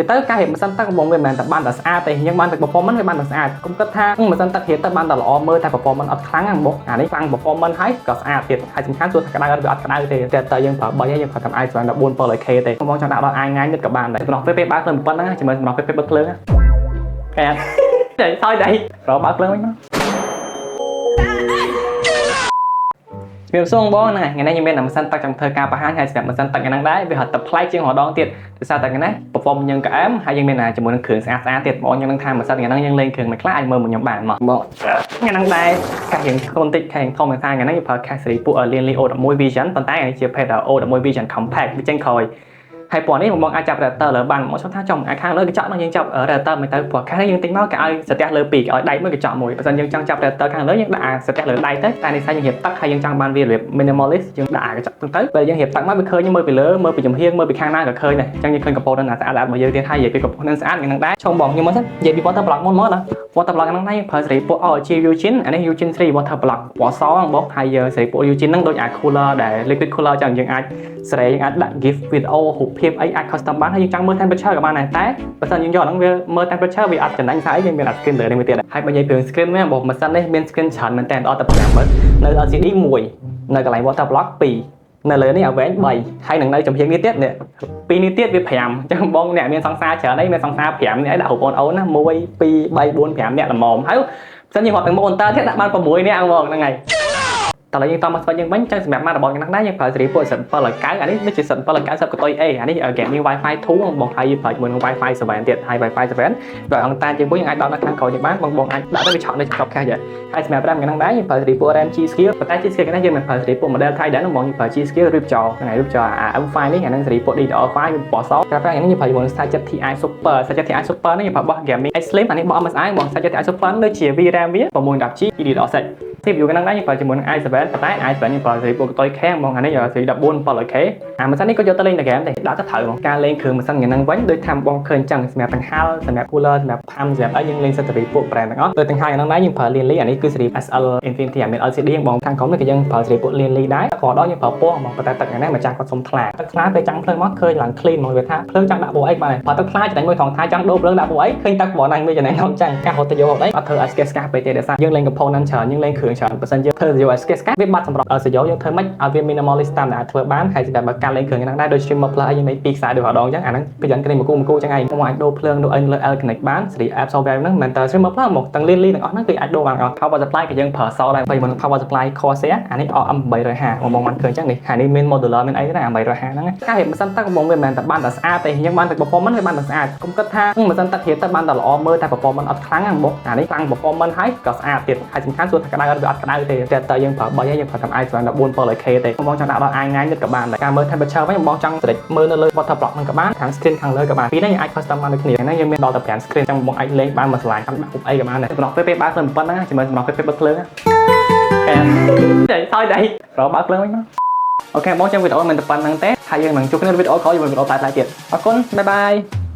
និយាយទៅការរៀបម៉ាស៊ីនទឹកបងវាមិនមែនតែបានតែស្អាតទេយើងបានតែ performance វាបានតែស្អាតកុំគិតថាម៉ាស៊ីនទឹករៀបទៅបានតែល្អមើលតែ performance អត់ខ្លាំងហ្នឹងបងអានេះខ្លាំង performance ហើយក៏ស្អាតទៀតហើយសំខាន់សួរថាក្តៅអត់វាអត់ក្តៅទេតែតែយើងប្រើ3ហើយយើងប្រើតែ i7 14 700K ទេបងចង់ដាក់ដល់ i9 និតក៏បានដែរសម្រាប់ពេលពេលបើកភ្លើងប៉ុណ្ណឹងជាមួយសម្រាប់ពេលពេលបិទភ្លើងកែតែសើចដែររកបើកភ្លើងវិញមកជំរាបសួរបងហ្នឹងថ្ងៃនេះខ្ញុំមានម៉ាស៊ីនទឹកចង់ធ្វើការបង្ហាញហើយសម្រាប់ម៉ាស៊ីនទឹកហ្នឹងដែរវារត់តែប្លែកជាងរដងទៀតដោយសារតែថ្ងៃនេះ perform យើងក៏អែមហើយយើងមានជាមួយនឹងគ្រឿងស្អាតស្អាតទៀតបងខ្ញុំនឹងថាម៉ាស៊ីនថ្ងៃហ្នឹងយើងលេងគ្រឿងមិនខ្លះអាចមើលមកខ្ញុំបានមកបងថ្ងៃហ្នឹងដែរកាសយើងធ្ងន់តិចខាងធំថាថ្ងៃហ្នឹងយើងប្រើ case ស៊េរីពួក Lian Li O11 Vision ប៉ុន្តែនេះជាភេទ O11 Vision Compact វាចេញក្រោយហើយពណ៌នេះបងបងអាចចាប់ radiator លើបានមកឈប់ថាចំអាខាងលើកញ្ចក់នោះយើងចាប់ radiator មិនទៅព្រោះខាងនេះយើងទិញមកគេឲ្យស្ទះលើពីរគេឲ្យដៃមួយកញ្ចក់មួយបើមិនយើងចង់ចាប់ radiator ខាងលើយើងដាក់អាស្ទះលើដៃទៅតែនេះសាយើងរៀបទឹកហើយយើងចង់បានវារបៀប minimalist យើងដាក់អាកញ្ចក់ទៅពេលយើងរៀបទឹកមកវាឃើញមើលពីលើមើលពីចំហៀងមើលពីខាងណាក៏ឃើញដែរអញ្ចឹងយើងឃើញ component ណាស្អាតៗរបស់យើងទៀតហើយនិយាយពី component ស្អាតហ្នឹងដែរឆុងបងខ្ញុំមកសិននិយាយពី water block មុនមកណា water block ហ្នឹងដែរយើងប្រើសេរីពួក ROG Ryujin អានេះ Ryujin 3 water block ពណ៌សបងហើយសេរីពួក Ryujin ហ្នឹងដូចអា cooler ដែល liquid cooler ចឹងយើងអាចសេរីយើងអាចដាក់ GIF video រូបភាពអីអាច custom បានហើយយើងចង់មើល temperature ក៏បានដែរតែបើសិនយើងយកហ្នឹងវាមើល temperature វាអត់ចំណេញស្អីយើងមានអា screen លើនេះមួយទៀតហើយបើនិយាយពី screen វិញបងម៉ាស៊ីននេះមាន screen ច្រើនមែនតើដល់តែ5មើលនៅ LCD 1នៅកន្លែង water block 2នៅលើនេះអាវែង3ហើយនឹងនៅចំហៀងនេះទៀតនេះពីរនេះទៀតវា5អញ្ចឹងបងអ្នកមានសង្សារច្រើនអីមានសង្សារ5នេះឲ្យដាក់រូបបងអូនណា1 2 3 4 5អ្នកល្មមហើយបើសិនយើងរត់ទាំងមុខអន្តើទៀតដាក់បាន6នាក់ហ្មងហ្នឹងហើយតោះឥឡូវយើងតមកស្វែងយើងវិញចឹងសម្រាប់ motherboard ហ្នឹងដែរយើងប្រើស៊េរីពួក Z790 អានេះដូចជា Z790 កតុយ A អានេះ Gaming Wi-Fi 2បងហើយយើងប្រើជាមួយនឹង Wi-Fi 7ទៀតហើយ Wi-Fi 7ដោយអង្គតាជាងពួកយើងអាចដោតនៅខាងក្រោយយើងបានបងបងអាចដាក់ទៅវាឆក់នៅចប់ខាសហើយសម្រាប់ RAM ហ្នឹងដែរយើងប្រើស៊េរីពួក RAM G Skill ប៉ុន្តែ G Skill នេះយើងមិនប្រើស៊េរីពួក model Trident បងយើងប្រើ G Skill រៀបចោហ្នឹងហើយរៀបចោអា M5 នេះអាហ្នឹងស៊េរីពួក DDR5 វាពណ៌សក្រាហ្វិកនេះយើងប្រើជាមួយនឹង Starjet Ti Super Starjet Ti Super នេះយើងប្រើបោះ Gaming X Slim អានេះបោះ MSI បង Starjet Ti Super ដូចជា VRAM វា 610G DDR6 CPU ហ្នឹងដែរយើងប្រើជាមួយនឹង i7 ប៉ុន្តែ i7 យើងប្រើស៊េរីពួកកតុយ K ហ្មងអានេះស៊េរី14 700K អាម៉ាស៊ីននេះក៏យកទៅលេងតែហ្គេមដែរដាក់ទៅត្រូវហ្មងការលេងគ្រឿងម៉ាស៊ីនហ្នឹងវិញដូចថាបងឃើញចឹងសម្រាប់កង្ហាលសម្រាប់ cooler សម្រាប់ pump សម្រាប់អីយើងលេងសិតស៊េរីពួក brand ទាំងអស់ដូចកង្ហាលហ្នឹងដែរយើងប្រើ Lian Li អានេះគឺស៊េរី SL Infinity អាមាន LCD បងខាងក្រោមនេះក៏យើងប្រើស៊េរីពួក Lian Li ដែរក៏ដល់យើងប្រើពណ៌ហ្មងប៉ុន្តែទឹកហ្នឹងម្ចាស់គាត់សុំថ្លាទឹកថ្លាពេលចាំងភ្លើងមកឃើញឡើង clean ហ្មងវាថាភ្លើងចង់ដាក់ពណ៌អីបានប្រើទឹកថ្លាចំណេញមួយថងថាចង់ដូរភ្លើងដាក់ពណ៌អីឃើញទឹកពណ៌ហ្នឹងវាចំណេញថងចឹងការរត់ទៅយកអីអត់ធ្វើឲ្យស្កេះស្កាសពេកទេដោយសារយើងលេង component ច្រើនយើងលេងគ្រឿងច្រើនបើសិនយើងធ្វើយកឲ្យស្កេះស្កាសវាបាត់សម្រាប់សយោយើងធ្វើម៉េចឲ្យវា minimalist តាមដែលអាចធ្វើបានហើយសម្រាប់ការលេងគ្រឿងហ្នឹងដែរដូច streamer plus អីយើងលេងពីរខ្សែដូចរដងចឹងអាហ្នឹងពីយ៉ាងគ្នាមួយគូមួយគូចឹងឯងមកអាចដូរភ្លើងដូរអីលើ L connect បានសេរី app software ហ្នឹងមិនមែនតែ streamer plus មកទាំង Lian Li ទាំងអស់ហ្នឹងគឺអាចដូរបានអស់ power supply ក៏យើងប្រើសដែរបើមិន power supply Corsair អានេះ RM 850បងបងបានឃើញចឹងនេះហើយនេះមាន modular មានអីដែរអា850ហ្នឹងការរៀបម៉ាស៊ីនទឹកបងវាមិនមែនតែបានតែស្អាតទេយើងបានតែ performance វាបានតែស្អាតកុំគិតថាម៉ាស៊ីនទឹករៀបទៅបានតែល្អមើលតែ performance អត់ខ្លាំងហ្នឹងបងអានេះខ្លាំង performance ហើយក៏ស្អាតទៀតហើយសំខាន់សួរថាក្តៅអត់វាអត់ក្តៅទេតែតែយើងប្រើ3ហើយយើងប្រើតែ i7 14 700K ទេបងចង់ដាក់ដល់ i9 និតក៏បានដែរការមើល temperature វិញបងចង់ស្រេចមើលនៅលើ water block ហ្នឹងក៏បានខាង screen ខាងលើក៏បានពីរនេះយើងអាច custom បានដូចគ្នាហ្នឹងយើងមានដល់តែ5 screen ចឹងបងអាចលេងបានមួយស្លាយតាមដាក់រូបអីក៏បានដែរសម្រាប់ពេលពេលបើកភ្លើងប៉ុណ្ណឹងជាមួយសម្រាប់ពេលពេលបិទភ្លើងកែតែសើចដែររកបើកភ្លើងវិញមក OK បងចាំវីដេអូមិនតែប៉ុណ្្នឹងទេហើយយើងនឹងជួបគ្នានៅវីដេអូក្រោយជាមួយវីដេអូប្លែកៗទៀតអរគុណ bye bye.